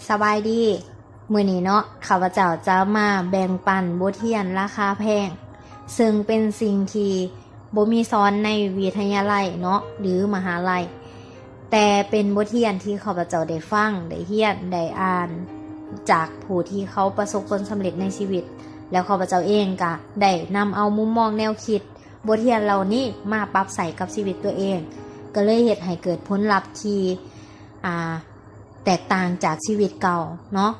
ສະບາຍດີ. ມື້ນີ້ເນາະ ຂ້າພະເຈົ້າຈະມາແບ່ງປັນບົດຮຽນລາຄາແພງ ເຊິ່ງເປັນສິ່ງທີ່ບໍ່ມີສອນໃນວິທະຍາໄລເນາະ ຫຼື ມະຫາໄລ, ແຕ່ເປັນບົດຮຽນທີ່ຂ້າພະເຈົ້າໄດ້ຟັງ, ໄດ້ຮຽນ, ໄດ້ອ່ານຈາກຜູ້ທີ່ເຂົາປະສົບຜົນສຳເລັດໃນຊີວິດ, ແລ້ວຂ້າພະເຈົ້າເອງກະໄດ້ນຳເອົາມຸມມອງແນວຄິດ ບົດຮຽນເຫຼົ່ານີ້ມາປັບໃຊ້ກັບຊີວິດຕົວເອງ, ກໍເລີຍເຮັດໃຫ້ເກີດຜົນລັບທີ່ ອ່າ ແຕກຕ່າງຈາກຊີວິດເກົ່າເນາະ,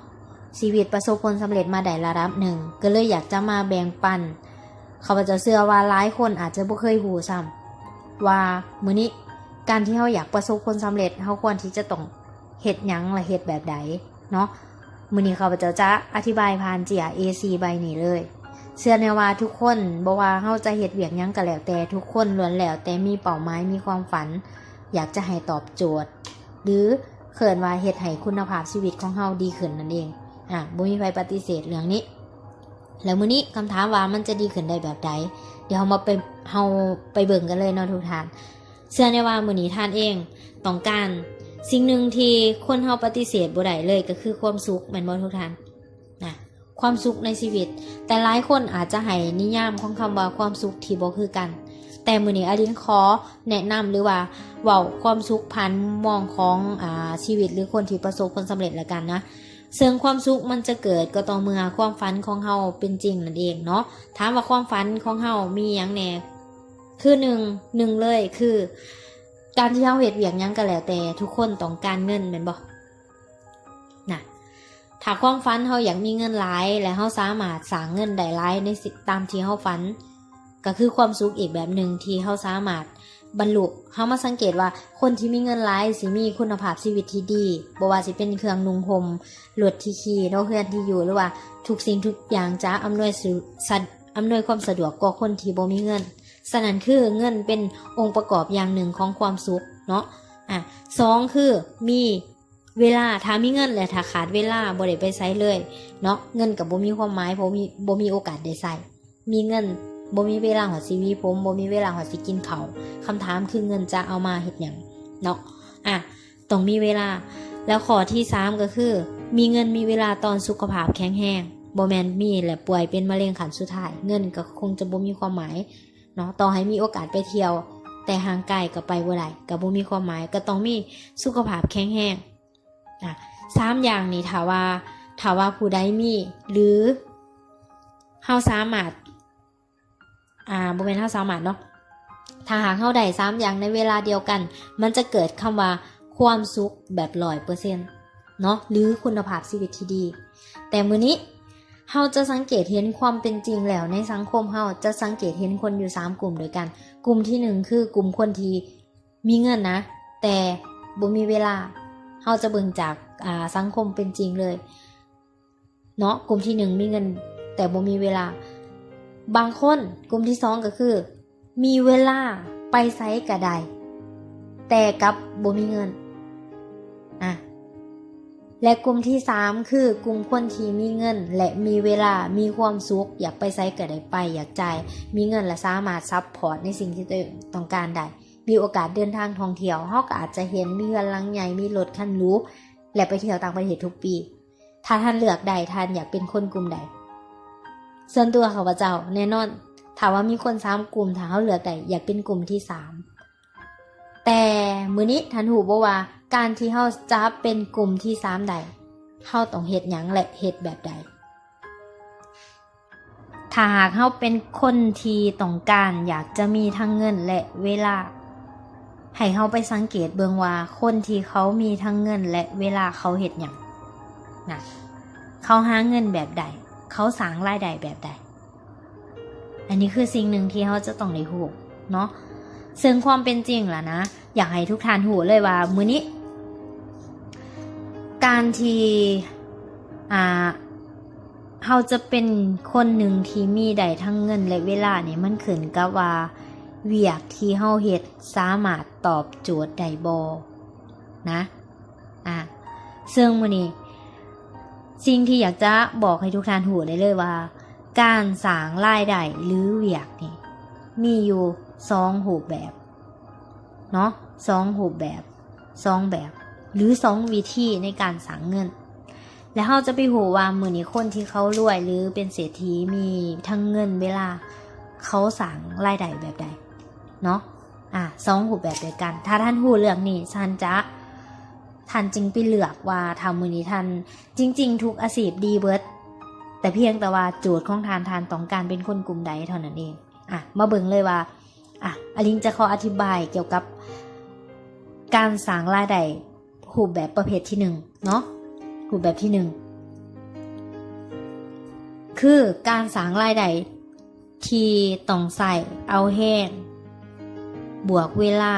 ຊີວິດປະສົບຜົນສຳເລັດມາໄດ້ລະດັບໜຶ່ງ, ກໍເລີຍຢາກຈະມາແບ່ງປັນ. ຂ້າພະເຈົ້າເຊື່ອວ່າຫຼາຍຄົນອາດຈະບໍ່ເຄີຍຮູ້ຊ້ຳວ່າມື້ນີ້ ການທີ່ເຮົາຢາກປະສົບຜົນສຳເລັດ ເຮົາຄວນທີ່ຈະຕ້ອງເຮັດຫຍັງ ແລະ ເຮັດແບບໃດເນາະ. ມື້ນີ້ຂ້າພະເຈົ້າຈະອະທິບາຍຜ່ານເຈ້ຍ ເອສີ່ ໃບນີ້ເລີຍ. ເຊື່ອແນ່ວ່າທຸກຄົນ ບໍ່ວ່າເຮົາຈະເຮັດວຽກຫຍັງກໍແລ້ວແຕ່ ທຸກຄົນລ້ວນແລ້ວແຕ່ມີເປົ້າໝາຍ ມີຄວາມຝັນ ຢາກຈະໃຫ້ຕອບໂຈດ ຫຼື ເອີ້ນວ່າເຮັດໃຫ້ຄຸນນະພາບຊີວິດຂອງເຮົາດີຂຶ້ນນັ້ນເອງ. ອາ ບໍ່ມີໃຜປະຕິເສດເລື່ອງນີ້. ແລ້ວມື້ນີ້ຄຳຖາມວ່າມັນຈະດີຂຶ້ນໄດ້ແບບໃດ? ດຽວເຮົາມາໄປ ເຮົາໄປເບິ່ງກັນເລີຍເນາະທຸກທ່ານ. ເຊື່ອແນ່ວ່າມື້ນີ້ທ່ານເອງຕ້ອງການສິ່ງໜຶ່ງທີ່ຄົນເຮົາປະຕິເສດບໍ່ໄດ້ເລີຍ ກໍຄືຄວາມສຸກ ແມ່ນບໍ່ທຸກທ່ານ? ນະ ຄວາມສຸກໃນຊີວິດ. ແຕ່ຫຼາຍຄົນອາດຈະໃຫ້ນິຍາມຂອງຄຳວ່າຄວາມສຸກທີ່ບໍ່ຄືກັນ. ແຕ່ມື້ນີ້ອາລິນຂໍແນະນຳ ຫຼືວ່າເວົ້າຄວາມສຸກຜ່ານມຸມມອງຂອງ ອາ ຊີວິດ ຫຼື ຄົນທີ່ປະສົບຜົນສຳເລັດລະກັນນະ. ເຊິ່ງຄວາມສຸກມັນຈະເກີດກໍຕໍ່ເມື່ອຄວາມຝັນຂອງເຮົາເປັນຈິງນັ້ນເອງເນາະ. ຖາມວ່າຄວາມຝັນຂອງເຮົາມີຫຍັງແດ່? ຄືໜຶ່ງ ໜຶ່ງເລີຍຄື ການທີ່ເຮົາເຮັດວຽກຫຍັງກໍແລ້ວແຕ່ ທຸກຄົນຕ້ອງການເງິນ ແມ່ນບໍ່? ນະ ຖ້າຄວາມຝັນເຮົາຢາກມີເງິນຫຼາຍ ແລະ ເຮົາສາມາດສ້າງເງິນໄດ້ຫຼາຍໃນ ຕາມທີ່ເຮົາຝັນ ກໍຄືຄວາມສຸກອີກແບບໜຶ່ງທີ່ເຮົາສາມາດບັນລຸ. ເຮົາມາສັງເກດວ່າຄົນທີ່ມີເງິນຫຼາຍຊິມີຄຸນນະພາບຊີວິດທີ່ດີ, ບໍ່ວ່າຊິເປັນເຄື່ອງນຸ່ງຫົ່ມ, ລົດທີ່ຂີ່ເນາະ, ເຮືອນທີ່ຢູ່ ຫຼືວ່າທຸກສິ່ງທຸກຢ່າງຈະອຳນວຍສະ ສະ ອຳນວຍຄວາມສະດວກກວ່າຄົນທີ່ບໍ່ມີເງິນ. ສະນັ້ນຄືເງິນເປັນອົງປະກອບຢ່າງໜຶ່ງຂອງຄວາມສຸກເນາະ. ອາ ສອງ ຄືມີ ເວລາ. ຖ້າມີເງິນ ແລະ ຖ້າຂາດເວລາ ບໍ່ໄດ້ໄປໃສເລີຍເນາະ, ເງິນກໍບໍ່ມີຄວາມໝາຍ ເພາະມີ ບໍ່ມີໂອກາດໄດ້ໃຊ້. ມີເງິນ ບໍ່ມີເວລາຮອດຊິຫວີຜົມ, ບໍ່ມີເວລາຮອດຊິກິນເຂົ້າ. ຄຳຖາມຄືເງິນຈະເອົາມາເຮັດຫຍັງເນາະ? ອາ ຕ້ອງມີເວລາ. ແລ້ວຂໍ້ທີສາມ ກໍຄື ມີເງິນມີເວລາຕອນສຸຂະພາບແຂງແຮງ, ບໍ່ແມ່ນມີແລ້ວປ່ວຍເປັນມະເຮັງຂັ້ນສຸດທ້າຍ, ເງິນກໍຄົງຈະບໍ່ມີຄວາມໝາຍເນາະ. ຕໍ່ໃຫ້ມີໂອກາດໄປທ່ຽວ ແຕ່ຮ່າງກາຍກໍໄປບໍ່ໄດ້, ກໍບໍ່ມີຄວາມໝາຍ, ກໍຕ້ອງມີສຸຂະພາບແຂງແຮງ. ອາ ສາມຢ່າງນີ້ ຖ້າວ່າ ຖ້າວ່າຜູ້ໃດມີ ຫຼື ເຮົາສາມາດ ອາ ບໍ່ແມ່ນເຮົາສາມາດເນາະ, ຖ້າຫາກເຮົາໄດ້ສາມຢ່າງໃນເວລາດຽວກັນ ມັນຈະເກີດຄຳວ່າຄວາມສຸກແບບຮ້ອຍເປີເຊັນເນາະ ຫຼື ຄຸນນະພາບຊີວິດທີ່ດີ. ແຕ່ມື້ນີ້ເຮົາຈະສັງເກດເຫັນຄວາມເປັນຈິງແລ້ວ ໃນສັງຄົມເຮົາຈະສັງເກດເຫັນຄົນຢູ່ສາມກຸ່ມດ້ວຍກັນ. ກຸ່ມທີໜຶ່ງ ຄືກຸ່ມຄົນທີ່ ມີເງິນນະ ແຕ່ບໍ່ມີເວລາ. ເຮົາຈະເບິ່ງຈາກ ອາ ສັງຄົມເປັນຈິງເລີຍເນາະ, ກຸ່ມທີໜຶ່ງ ມີເງິນແຕ່ບໍ່ມີເວລາ. ບາງຄົນ ກຸ່ມທີສອງ ກໍຄື ມີເວລາໄປໃສກໍໄດ້ ແຕ່ກັບບໍ່ມີເງິນ. ອາ ແລະ ກຸ່ມທີສາມ ຄື ກຸ່ມຄົນທີ່ມີເງິນ ແລະ ມີເວລາ ມີຄວາມສຸກ, ຢາກໄປໃສກໍໄດ້ໄປ, ຢາກຈ່າຍ ມີເງິນ ແລະ ສາມາດຊັບພອດໃນສິ່ງທີ່ຕົວເອງຕ້ອງການໄດ້. ມີໂອກາດເດີນທາງທ່ອງທ່ຽວ, ເຮົາກໍອາດຈະເຫັນມີເຮືອນຫຼັງໃຫຍ່, ມີລົດຄັນຫຼູ ແລະ ໄປທ່ຽວຕ່າງປະເທດທຸກປີ. ຖ້າທ່ານເລືອກໄດ້, ທ່ານຢາກເປັນຄົນກຸ່ມໃດ? ສ່ວນຕົວຂ້າພະເຈົ້າ, ແນ່ນອນ, ຖ້າວ່າມີຄົນສາມກຸ່ມ, ຖ້າເຮົາເລືອກໄດ້, ຢາກເປັນກຸ່ມທີສາມ. ແຕ່ມື້ນີ້ທ່ານຮູ້ບໍ່ວ່າ ການທີ່ເຮົາຈະເປັນກຸ່ມທີສາມໄດ້, ເຮົາຕ້ອງເຮັດຫຍັງ ແລະ ເຮັດແບບໃດ? ຖ້າຫາກເຮົາເປັນຄົນທີ່ຕ້ອງການຢາກຈະມີທັງເງິນ ແລະ ເວລາ, ໃຫ້ເຮົາໄປສັງເກດເບິ່ງວ່າ ຄົນທີ່ເຂົາມີທັງເງິນ ແລະ ເວລາ ເຂົາເຮັດຫຍັງນະ? ເຂົາຫາເງິນແບບໃດ? ເຂົາສ້າງລາຍໄດ້ແບບໃດ? ອັນນີ້ຄືສິ່ງໜຶ່ງທີ່ເຮົາຈະຕ້ອງໄດ້ຮູ້ເນາະ. ເຊິ່ງຄວາມເປັນຈິງລະນະ, ຢາກໃຫ້ທຸກທ່ານຮູ້ເລີຍວ່າມື້ນີ້ ການທີ່ ອ່າ ເຮົາຈະເປັນຄົນໜຶ່ງທີ່ມີໄດ້ທັງເງິນ ແລະ ເວລານີ້ ມັນຂຶ້ນກັບວ່າວຽກທີ່ເຮົາເຮັດສາມາດຕອບໂຈດໄດ້ບໍ່ນະ. ອ່າ ເຊິ່ງມື້ນີ້ ສິ່ງທີ່ຢາກຈະບອກໃຫ້ທຸກທ່ານຮູ້ໄດ້ເລີຍວ່າ ການສ້າງລາຍໄດ້ ຫຼື ວຽກນີ້ ມີຢູ່ສອງຮູບແບບເນາະ, ສອງຮູບແບບ, ສອງແບບ ຫຼື ສອງວິທີໃນການສ້າງເງິນ. ແລ້ວເຮົາຈະໄປຮູ້ວ່າມື້ນີ້ຄົນທີ່ເຂົາລວຍ ຫຼື ເປັນເສດຖີ ມີທັງເງິນ ເວລາ ເຂົາສ້າງລາຍໄດ້ແບບໃດເນາະ. ອາ ສອງຮູບແບບດ້ວຍກັນ. ຖ້າທ່ານຮູ້ເລື່ອງນີ້ ທ່ານຈະ ທ່ານຈຶ່ງໄປເລືອກວ່າ ຖ້າມື້ນີ້ທ່ານ ຈິງໆ ທຸກອາຊີບດີເບິດ ແຕ່ພຽງແຕ່ວ່າໂຈດຂອງທ່ານ ທ່ານຕ້ອງການເປັນຄົນກຸ່ມໃດເທົ່ານັ້ນເອງ. ອາ ມາເບິ່ງເລີຍວ່າ ອາ ອາລິງຈະຂໍອະທິບາຍກ່ຽວກັບການສ້າງລາຍໄດ້ຮູບແບບປະເພດທີໜຶ່ງເນາະ. ຮູບແບບທີໜຶ່ງ ຄືການສ້າງລາຍໄດ້ທີ່ຕ້ອງໃຊ້ເອົາແຮງບວກເວລາ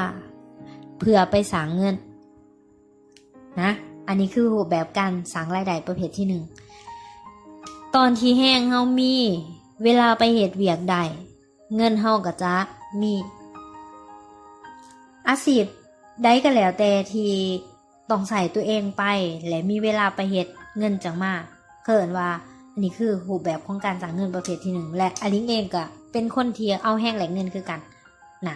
ເພື່ອໄປສ້າງເງິນນະ. ອັນນີ້ຄືຮູບແບບການສ້າງລາຍໄດ້ປະເພດທີໜຶ່ງ. ຕອນທີ່ແຮງເຮົາມີ ເວລາໄປເຮັດວຽກໄດ້ ເງິນເຮົາກໍຈະມີ. ອາຊີບໃດກໍແລ້ວແຕ່ທີ່ຕ້ອງໃຊ້ຕົວເອງໄປ ແລະ ມີເວລາໄປເຮັດ ເງິນຈັ່ງມາ ເອີ້ນວ່າ ອັນນີ້ຄືຮູບແບບຂອງການສ້າງເງິນປະເພດທີໜຶ່ງ ແລະ ອາລິງເອງກໍເປັນຄົນທີ່ເອົາແຮງແລກເງິນຄືກັນນະ.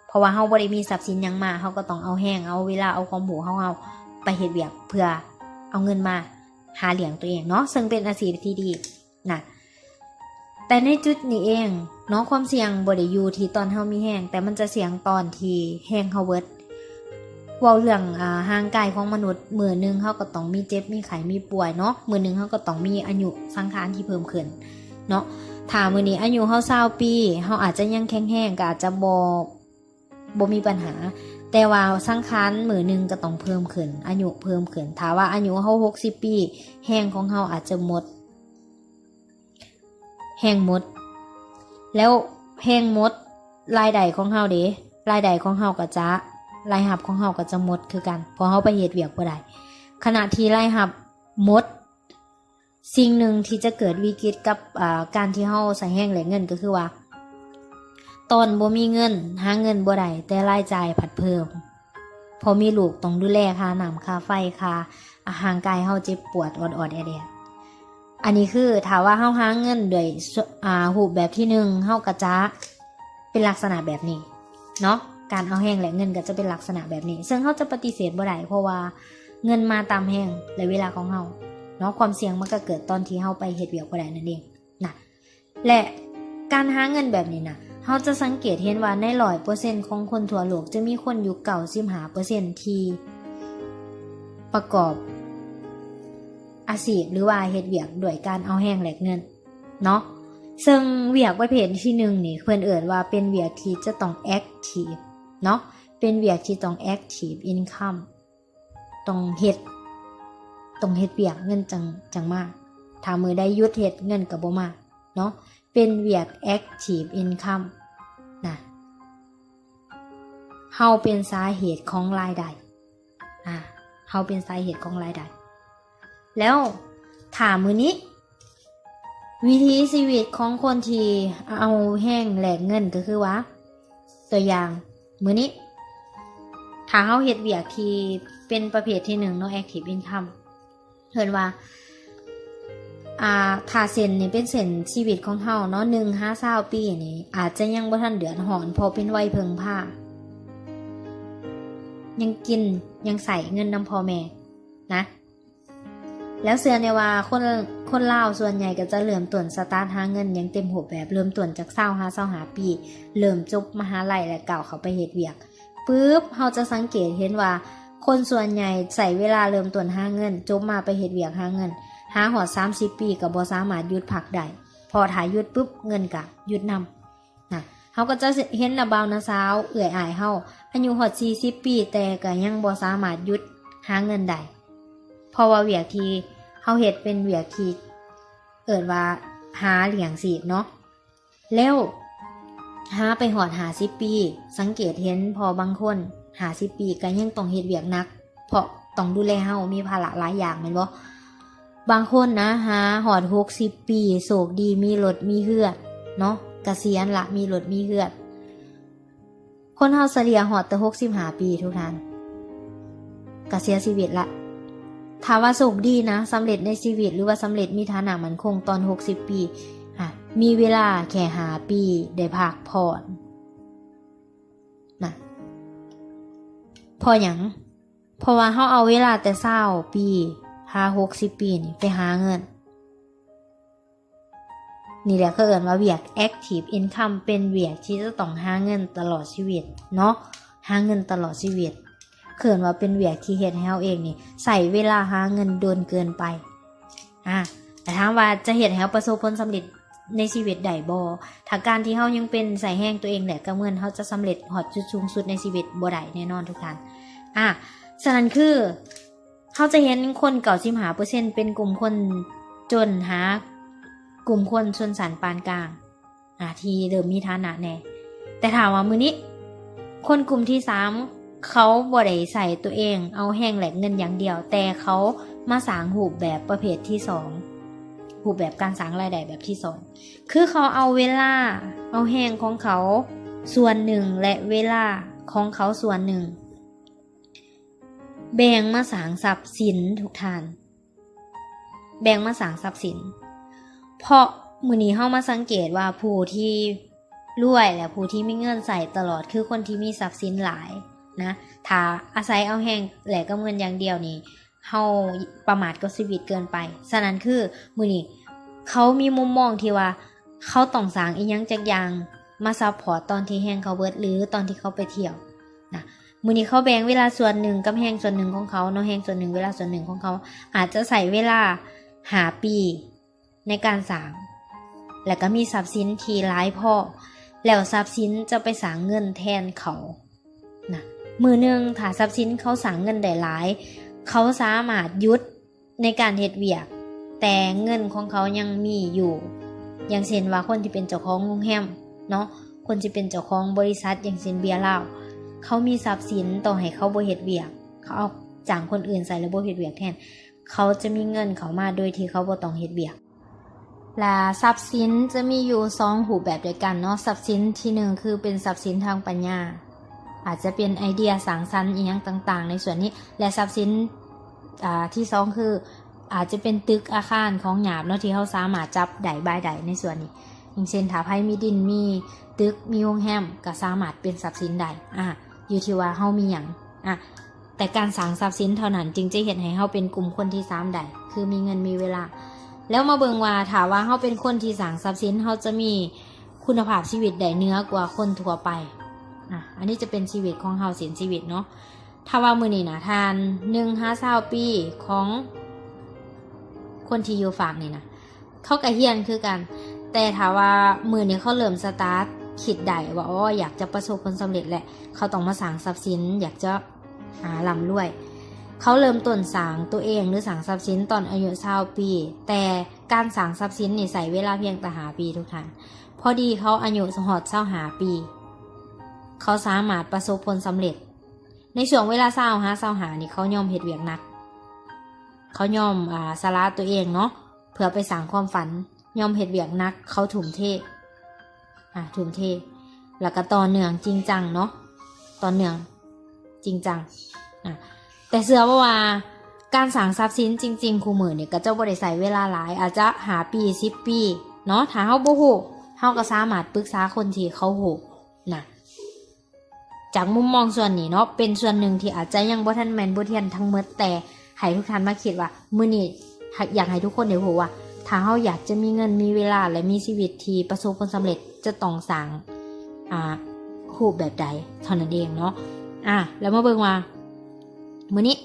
ເພາະວ່າເຮົາບໍ່ໄດ້ມີຊັບສິນຫຍັງມາ ເຮົາກໍຕ້ອງເອົາແຮງ ເອົາເວລາ ເອົາຄວາມຮູ້ຂອງເຮົາໄປເຮັດວຽກ ເພື່ອເອົາເງິນມາຫາລ້ຽງຕົວເອງເນາະ ເຊິ່ງເປັນອາຊີບທີ່ດີນະ. ແຕ່ໃນຈຸດນີ້ເອງເນາະ ຄວາມສ່ຽງບໍ່ໄດ້ຢູ່ທີ່ຕອນເຮົາມີແຮງ ແຕ່ມັນຈະສ່ຽງຕອນທີ່ແຮງເຮົາເບິດ. ເວົ້າເລື່ອງ ອາ ຮ່າງກາຍຂອງມະນຸດ ມື້ໜຶ່ງເຮົາກໍຕ້ອງມີເຈັບ ມີໄຂ້ ມີປ່ວຍເນາະ, ມື້ໜຶ່ງເຮົາກໍຕ້ອງມີອາຍຸສັງຂານທີ່ເພີ່ມຂຶ້ນເນາະ. ຖ້າມື້ນີ້ອາຍຸເຮົາຊາວປີ ເຮົາອາດຈະຍັງແຂງແຮງ ກໍອາດຈະບໍ່ ບໍ່ມີບັນຫາ, ແຕ່ວ່າສັງຂານມື້ໜຶ່ງກໍຕ້ອງເພີ່ມຂຶ້ນ ອາຍຸເພີ່ມຂຶ້ນ. ຖ້າວ່າອາຍຸເຮົາຫົກສິບປີ ແຮງຂອງເຮົາອາດຈະໝົດ ແຮງໝົດ ແລ້ວແຮງໝົດ ລາຍໄດ້ຂອງເຮົາເດ ລາຍໄດ້ຂອງເຮົາກໍຈະ ລາຍຮັບຂອງເຮົາກໍຈະໝົດຄືກັນ ເພາະເຮົາໄປເຮັດວຽກບໍ່ໄດ້. ຂະນະທີ່ລາຍຮັບໝົດ ສິ່ງໜຶ່ງທີ່ຈະເກີດວິກິດກັບ ອາ ການທີ່ເຮົາໃຊ້ແຮງແລກເງິນ ກໍຄືວ່າ ຕອນບໍ່ມີເງິນ ຫາເງິນບໍ່ໄດ້ ແຕ່ລາຍຈ່າຍພັດເພີ່ມ ເພາະມີລູກຕ້ອງດູແລ ຄ່ານ້ຳ ຄ່າໄຟ ຄ່າ ອາ ຮ່າງກາຍເຮົາເຈັບປວດອອດໆແອດໆ. ອັນນີ້ຄືຖ້າວ່າເຮົາຫາເງິນດ້ວຍ ອາ ຮູບແບບທີໜຶ່ງ ເຮົາກໍຈະເປັນລັກສະນະແບບນີ້ເນາະ, ການເອົາແຮງແລກເງິນກໍຈະເປັນລັກສະນະແບບນີ້ ເຊິ່ງເຮົາຈະປະຕິເສດບໍ່ໄດ້ ເພາະວ່າເງິນມາຕາມແຮງ ແລະ ເວລາຂອງເຮົາເນາະ. ຄວາມສ່ຽງມັນກໍເກີດຕອນທີ່ເຮົາໄປເຮັດວຽກບໍ່ໄດ້ນັ້ນເອງນະ. ແລະ ການຫາເງິນແບບນີ້ນະ ເຮົາຈະສັງເກດເຫັນວ່າໃນຮ້ອຍເປີເຊັນຂອງຄົນທົ່ວໂລກ ຈະມີຄົນຢູ່ເກົ້າສິບຫ້າເປີເຊັນທີ່ປະກອບອາຊີບ ຫຼືວ່າເຮັດວຽກດ້ວຍການເອົາແຮງແລກເງິນເນາະ. ເຊິ່ງວຽກປະເພດທີໜຶ່ງນີ້ ເພິ່ນເອີ້ນວ່າເປັນວຽກທີ່ຈະຕ້ອງແອັກທີບເນາະ, ເປັນວຽກທີ່ຕ້ອງແອັກທີບອິນຄຳ. ຕ້ອງເຮັດ ຕ້ອງເຮັດວຽກເງິນຈັ່ງ ຈັ່ງມາ, ຖ້າມື້ໃດຢຸດເຮັດເງິນກໍບໍ່ມາເນາະ. ເປັນວຽກແອັກທີບອິນຄຳນະ, ເຮົາເປັນສາເຫດຂອງລາຍໄດ້ ອາ ເຮົາເປັນສາເຫດຂອງລາຍໄດ້. ແລ້ວຖ້າມື້ນີ້ ວິຖີຊີວິດຂອງຄົນທີ່ເອົາແຮງແລກເງິນ ກໍຄືວ່າ ຕົວຢ່າງ ມື້ນີ້ ຖ້າເຮົາເຮັດວຽກທີ່ເປັນປະເພດທີໜຶ່ງເນາະ ແອັກທີບອິນຄຳ ເອີ້ນວ່າ ອາ ຖ້າເສັ້ນນີ້ເປັນເສັ້ນຊີວິດຂອງເຮົາເນາະ ໜຶ່ງຫາຊາວປີນີ້ ອາດຈະຍັງບໍ່ທັນເດືອດຮ້ອນ ເພາະເປັນໄວເພິ່ງພາ ຍັງກິນ ຍັງໃຊ້ເງິນນຳພໍ່ແມ່ນະ. ແລ້ວເຊື່ອແນ່ວ່າຄົນ ຄົນລາວສ່ວນໃຫຍ່ກໍຈະເລີ່ມຕົ້ນສະຕາດຫາເງິນຢ່າງເຕັມຮູບແບບ, ເລີ່ມຕົ້ນຈາກຊາວຫາຊາວຫ້າປີ, ເລີ່ມຈົບມະຫາໄລ ແລະ ກ້າວເຂົ້າໄປເຮັດວຽກປຶບ, ເຮົາຈະສັງເກດເຫັນວ່າຄົນສ່ວນໃຫຍ່ໃຊ້ເວລາເລີ່ມຕົ້ນຫາເງິນ, ຈົບມາໄປເຮັດວຽກຫາເງິນ, ຫາຮອດສາມສິບປີກໍບໍ່ສາມາດຢຸດພັກໄດ້, ເພາະຖ້າຢຸດປຶບ ເງິນກໍຢຸດນຳ. ນະ ເຮົາກໍຈະເຫັນນະບ່າວນະສາວ ເອື້ອຍອ້າຍເຮົາ ອາຍຸຮອດສີ່ສິບປີ ແຕ່ກໍຍັງບໍ່ສາມາດຢຸດຫາເງິນໄດ້ ເພາະວ່າວຽກທີ່ເຮົາເຮັດເປັນວຽກທີ່ເອີ້ນວ່າຫາລ້ຽງຊີບເນາະ. ແລ້ວຫາໄປຮອດຫ້າສິບປີ ສັງເກດເຫັນພໍ່ບາງຄົນຫ້າສິບປີກໍຍັງຕ້ອງເຮັດວຽກໜັກ ເພາະຕ້ອງດູແລເຮົາ ມີພາລະຫຼາຍຢ່າງແມ່ນບໍ່? ບາງຄົນນະ ຫາຮອດຫົກສິບປີ ໂຊກດີມີລົດມີເຮືອນເນາະ ກະສຽນລະ ມີລົດມີເຮືອນ. ຄົນເຮົາສະເລ່ຍຮອດແຕ່ຫົກສິບຫ້າປີທຸກທ່ານ ກະເສຍຊີວິດລະ. ຖ້າວ່າໂຊກດີນະ ສຳເລັດໃນຊີວິດ ຫຼືວ່າສຳເລັດມີຖານະໝັ້ນຄົງຕອນຫົກສິບປີ ອາ ມີເວລາແຄ່ຫ້າປີໄດ້ພັກຜ່ອນນະ. ເພາະຫຍັງ? ເພາະວ່າເຮົາເອົາເວລາແຕ່ຊາວປີ ຫ້າຫົກສິບປີນີ້ໄປຫາເງິນ. ນີ້ແຫຼະເຂົາເອີ້ນວ່າວຽກ active income ເປັນວຽກທີ່ຈະຕ້ອງຫາເງິນຕະຫຼອດຊີວິດເນາະ, ຫາເງິນຕະຫຼອດຊີວິດ. ເອີ້ນວ່າເປັນວຽກທີ່ເຮັດໃຫ້ເຮົາເອງນີ້ໃຊ້ເວລາຫາເງິນດົນເກີນໄປ. ອາ ແຕ່ຖາມວ່າຈະເຮັດໃຫ້ເຮົາປະສົບຜົນສຳເລັດໃນຊີວິດໄດ້ບໍ່? ຖ້າການທີ່ເຮົາຍັງເປັນໃຊ້ແຮງຕົວເອງແລກກັບເງິນ, ເຮົາຈະສຳເລັດຮອດຈຸດສູງສຸດໃນຊີວິດບໍ່ໄດ້ແນ່ນອນທຸກທ່ານ. ອາ ສະນັ້ນຄື ເຮົາຈະເຫັນຄົນເກົ້າສິບຫ້າເປີເຊັນເປັນກຸ່ມຄົນຈົນຫາກຸ່ມຄົນຊົນຊັ້ນປານກາງ ອາ ທີ່ເລີ່ມມີຖານະແດ່. ແຕ່ຖ້າວ່າມື້ນີ້ຄົນກຸ່ມທີສາມ ເຂົາບໍ່ໄດ້ໃຊ້ຕົວເອງເອົາແຮງແລກເງິນຢ່າງດຽວ, ແຕ່ເຂົາມາສ້າງຮູບແບບປະເພດທີສອງ, ຮູບແບບການສ້າງລາຍໄດ້ແບບທີສອງ ຄືເຂົາເອົາເວລາ, ເອົາແຮງຂອງເຂົາສ່ວນໜຶ່ງ ແລະ ເວລາຂອງເຂົາສ່ວນໜຶ່ງ ແບ່ງມາສ້າງຊັບສິນທຸກທ່ານ, ແບ່ງມາສ້າງຊັບສິນ. ເພາະມື້ນີ້ເຮົາມາສັງເກດວ່າຜູ້ທີ່ລວຍ ແລະ ຜູ້ທີ່ມີເງິນໃຊ້ຕະຫຼອດ ຄືຄົນທີ່ມີຊັບສິນຫຼາຍນະ. ຖ້າອາໄສເອົາແຮງແລກກັບເງິນຢ່າງດຽວນີ້ ເຮົາປະໝາດກັບຊີວິດເກີນໄປ. ສະນັ້ນຄືມື້ນີ້ເຂົາມີມຸມມອງທີ່ວ່າ ເຂົາຕ້ອງສ້າງອີ່ຫຍັງຈັກຢ່າງມາຊັບພອດຕອນທີ່ແຮງເຂົາເບິດ ຫຼື ຕອນທີ່ເຂົາໄປທ່ຽວນະ. ມື້ນີ້ເຂົາແບ່ງເວລາສ່ວນໜຶ່ງກັບແຮງສ່ວນໜຶ່ງຂອງເຂົາເນາະ, ແຮງສ່ວນໜຶ່ງ ເວລາສ່ວນໜຶ່ງຂອງເຂົາ ອາດຈະໃຊ້ເວລາຫ້າປີໃນການສ້າງ ແລະ ກໍມີຊັບສິນທີ່ຫຼາຍພໍ, ແລ້ວຊັບສິນຈະໄປສ້າງເງິນແທນເຂົານະ. ມື້ໜຶ່ງຖ້າຊັບສິນເຂົາສ້າງເງິນໄດ້ຫຼາຍ, ເຂົາສາມາດຢຸດ ໃນການເຮັດວຽກ ແຕ່ເງິນຂອງເຂົາຍັງມີຢູ່. ຢ່າງເຊັ່ນວ່າຄົນທີ່ເປັນເຈົ້າຂອງໂຮງແຮມເນາະ, ຄົນທີ່ເປັນເຈົ້າຂອງບໍລິສັດ ຢ່າງເຊັ່ນເບຍລາວ, ເຂົາມີຊັບສິນຕໍ່ໃຫ້ເຂົາບໍ່ເຮັດວຽກ, ເຂົາເອົາຈ້າງຄົນອື່ນໃຊ້ແລ້ວບໍ່ເຮັດວຽກແທນ, ເຂົາຈະມີເງິນເຂົ້າມາໂດຍທີ່ເຂົາບໍ່ຕ້ອງເຮັດວຽກ. ແລະ ຊັບສິນຈະມີຢູ່ສອງຮູບແບບດ້ວຍກັນເນາະ. ຊັບສິນທີໜຶ່ງ ຄືເປັນຊັບສິນທາງປັນຍາ, ອາດຈະເປັນໄອເດຍສ້າງສັນອີ່ຫຍັງຕ່າງໆໃນສ່ວນນີ້ ແລະ ຊັບສິນ ອ່າ ທີສອງ ຄືອາດຈະເປັນຕຶກອາຄານຂອງຫຍາບເນາະ ທີ່ເຮົາສາມາດຈັບໄດ້ບາຍໄດ້ໃນສ່ວນນີ້. ຢ່າງເຊັ່ນ ຖ້າໃຜມີດິນ ມີຕຶກ ມີໂຮງແຮມ ກໍສາມາດເປັນຊັບສິນໄດ້ ອາ ຢູ່ທີ່ວ່າເຮົາມີຫຍັງ ອາ ແຕ່ການສ້າງຊັບສິນເທົ່ານັ້ນຈຶ່ງຈະເຮັດໃຫ້ເຮົາເປັນກຸ່ມຄົນທີສາມໄດ້ ຄືມີເງິນມີເວລາ. ແລ້ວມາເບິ່ງວ່າ ຖ້າວ່າເຮົາເປັນຄົນທີ່ສ້າງຊັບສິນ ເຮົາຈະມີຄຸນນະພາບຊີວິດໄດ້ເໜືອກວ່າຄົນທົ່ວໄປ. ອາ ອັນນີ້ຈະເປັນຊີວິດຂອງເຮົາ ເສັ້ນຊີວິດເນາະ. ຖ້າວ່າມື້ນີ້ນະ ທ່ານ ໜຶ່ງຫາຊາວປີຂອງຄົນທີ່ຢູ່ຟາກນີ້ນະ ເຂົາກໍຮຽນຄືກັນ, ແຕ່ຖ້າວ່າມື້ນີ້ເຂົາເລີ່ມສະຕາດຄິດໄດ້ວ່າ ອໍ ຢາກຈະປະສົບຜົນສຳເລັດແຫຼະ, ເຂົາຕ້ອງມາສ້າງຊັບສິນ, ຢາກຈະ ອາ ລ່ຳລວຍ. ເຂົາເລີ່ມຕົ້ນສ້າງຕົວເອງ ຫຼື ສ້າງຊັບສິນຕອນອາຍຸຊາວປີ, ແຕ່ການສ້າງຊັບສິນນີ້ໃຊ້ເວລາພຽງແຕ່ຫ້າປີ ທຸກທ່ານ. ພໍດີເຂົາອາຍຸຮອດຊາວຫ້າປີ, ເຂົາສາມາດປະສົບຜົນສຳເລັດ. ໃນຊ່ວງເວລາຊາວຫາຊາວຫ້ານີ້ ເຂົາຍອມເຮັດວຽກໜັກ, ເຂົາຍອມ ອາ ສະຫຼະຕົວເອງເນາະ ເພື່ອໄປສ້າງຄວາມຝັນ, ຍອມເຮັດວຽກໜັກ, ເຂົາທຸ່ມເທ ອາ ທຸ່ມເທ ແລ້ວກໍຕໍ່ເນື່ອງຈິງຈັງເນາະ, ຕໍ່ເນື່ອງຈິງຈັງ ອາ ແຕ່ເຊື່ອບໍ່ວ່າ ການສ້າງຊັບສິນຈິງໆ ຄູ່ມື້ນີ້ກໍຈະບໍ່ໄດ້ໃຊ້ເວລາຫຼາຍ, ອາດຈະຫ້າປີ ສິບປີເນາະ. ຖ້າເຮົາບໍ່ຮູ້ ເຮົາກໍສາມາດປຶກສາຄົນທີ່ເຂົາຮູ້ນະ. ຈາກມຸມມອງສ່ວນນີ້ເນາະ ເປັນສ່ວນໜຶ່ງທີ່ອາດຈະຍັງບໍ່ທັນແມ່ນບົດຮຽນທັງໝົດ, ແຕ່ໃຫ້ທຸກທ່ານມາຄິດວ່າ ມື້ນີ້ຢາກໃຫ້ທຸກຄົນໄດ້ຮູ້ວ່າ ຖ້າເຮົາຢາກຈະມີເງິນ ມີເວລາ ແລະ ມີຊີວິດທີ່ປະສົບຜົນສຳເລັດ ຈະຕ້ອງສ້າງ ອາ ຮູບແບບໃດເທົ່ານັ້ນເອງເນາະ. ອາ ແລ້ວມາເບິ່ງວ່າ ມື້ນີ້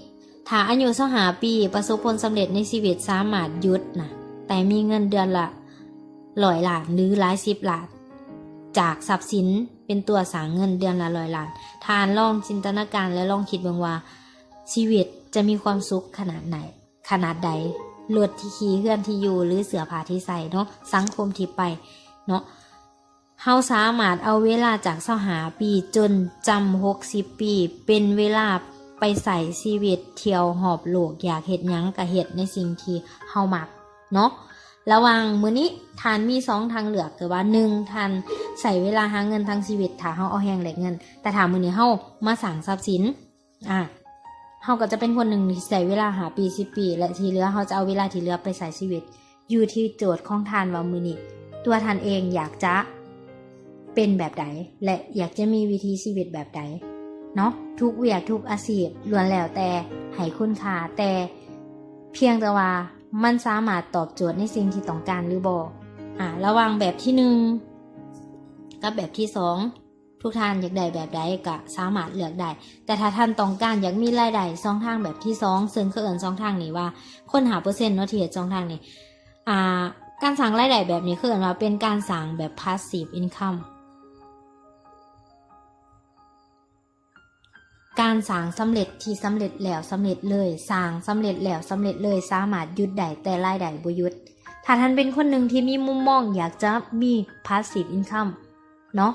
ຖ້າອາຍຸຊາວຫ້າປີປະສົບຜົນສຳເລັດໃນຊີວິດ ສາມາດຢຸດນະ ແຕ່ມີເງິນເດືອນລະຮ້ອຍລ້ານ ຫຼື ຫຼາຍສິບລ້ານ ຈາກຊັບສິນເປັນຕົວສ້າງເງິນເດືອນລະຮ້ອຍລ້ານ. ທ່ານລອງຈິນຕະນາການ ແລະ ລອງຄິດເບິ່ງວ່າ ຊີວິດຈະມີຄວາມສຸກຂະໜາດໃດ, ຂະໜາດໃດ, ລົດທີ່ຂີ່, ເຮືອນທີ່ຢູ່ ຫຼື ເສື້ອຜ້າທີ່ໃສ່ເນາະ, ສັງຄົມທີ່ໄປເນາະ. ເຮົາສາມາດເອົາເວລາຈາກຊາວຫ້າປີຈົນຈຳຫົກສິບປີ ເປັນເວລາໄປໃຊ້ຊີວິດທ່ຽວຮອບໂລກ, ຢາກເຮັດຫຍັງກະເຮັດໃນສິ່ງທີ່ເຮົາມັກເນາະ. ລະຫວ່າງມື້ນີ້ທ່ານມີສອງທາງເລືອກ, ຄືວ່າ ໜຶ່ງ ທ່ານໃຊ້ເວລາຫາເງິນທັງຊີວິດ ຖ້າເຮົາເອົາແຮງແລກເງິນ, ແຕ່ຖ້າມື້ນີ້ເຮົາມາສ້າງຊັບສິນ ອາ ເຮົາກໍຈະເປັນຄົນໜຶ່ງທີ່ໃຊ້ເວລາຫ້າປີ ສິບປີ ແລະ ທີ່ເຫຼືອເຮົາຈະເອົາເວລາທີ່ເຫຼືອໄປໃຊ້ຊີວິດ. ຢູ່ທີ່ໂຈດຂອງທ່ານວ່າມື້ນີ້ຕົວທ່ານເອງຢາກຈະເປັນແບບໃດ ແລະ ຢາກຈະມີວິຖີຊີວິດແບບໃດເນາະ. ທຸກວຽກ ທຸກອາຊີບລ້ວນແລ້ວແຕ່ໃຫ້ຄຸນຄ່າ, ແຕ່ ພຽງແຕ່ວ່າມັນສາມາດຕອບໂຈດໃນສິ່ງທີ່ຕ້ອງການຫຼືບໍ່. ອາ ລະຫວ່າງແບບທີໜຶ່ງກັບແບບທີສອງ ທຸກທ່ານຢາກໄດ້ແບບໃດກໍສາມາດເລືອກໄດ້, ແຕ່ຖ້າທ່ານຕ້ອງການຢາກມີລາຍໄດ້ຊ່ອງທາງແບບທີສອງ ເຊິ່ງເຂົາເອີ້ນຊ່ອງທາງນີ້ວ່າ ຄົນຫ້າເປີເຊັນເນາະ ທີ່ເຮັດຊ່ອງທາງນີ້ ອາ ການສ້າງລາຍໄດ້ແບບນີ້ ເຂົາເອີ້ນວ່າເປັນການສ້າງແບບ passive income ການສ້າງສຳເລັດທີ່ສຳເລັດແລ້ວສຳເລັດເລີຍ, ສ້າງສຳເລັດແລ້ວສຳເລັດເລີຍ, ສາມາດຢຸດໄດ້ ແຕ່ລາຍໄດ້ບໍ່ຢຸດ. ຖ້າທ່ານເປັນຄົນໜຶ່ງທີ່ມີມຸມມອງຢາກຈະມີ passive income ເນາະ,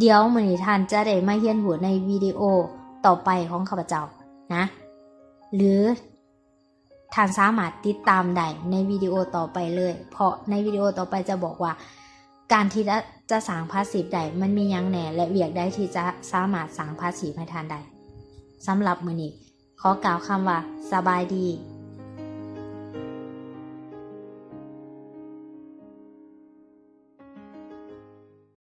ດຽວມື້ນີ້ທ່ານຈະໄດ້ມາຮຽນຮູ້ໃນວິດີໂອຕໍ່ໄປຂອງຂ້າພະເຈົ້ານະ ຫຼື ທ່ານສາມາດຕິດຕາມໄດ້ໃນວິດີໂອຕໍ່ໄປເລີຍ, ເພາະໃນວິດີໂອຕໍ່ໄປຈະບອກວ່າ ການທີ່ຈະ ຈະສ້າງ passive ໄດ້ ມັນມີຫຍັງແດ່ ແລະ ວຽກໃດທີ່ຈະສາມາດສ້າງ passive ໃຫ້ທ່ານໄດ້. ສຳລັບມື້ນີ້ ຂໍກ່າວຄຳວ່າ ສະບາຍດີ.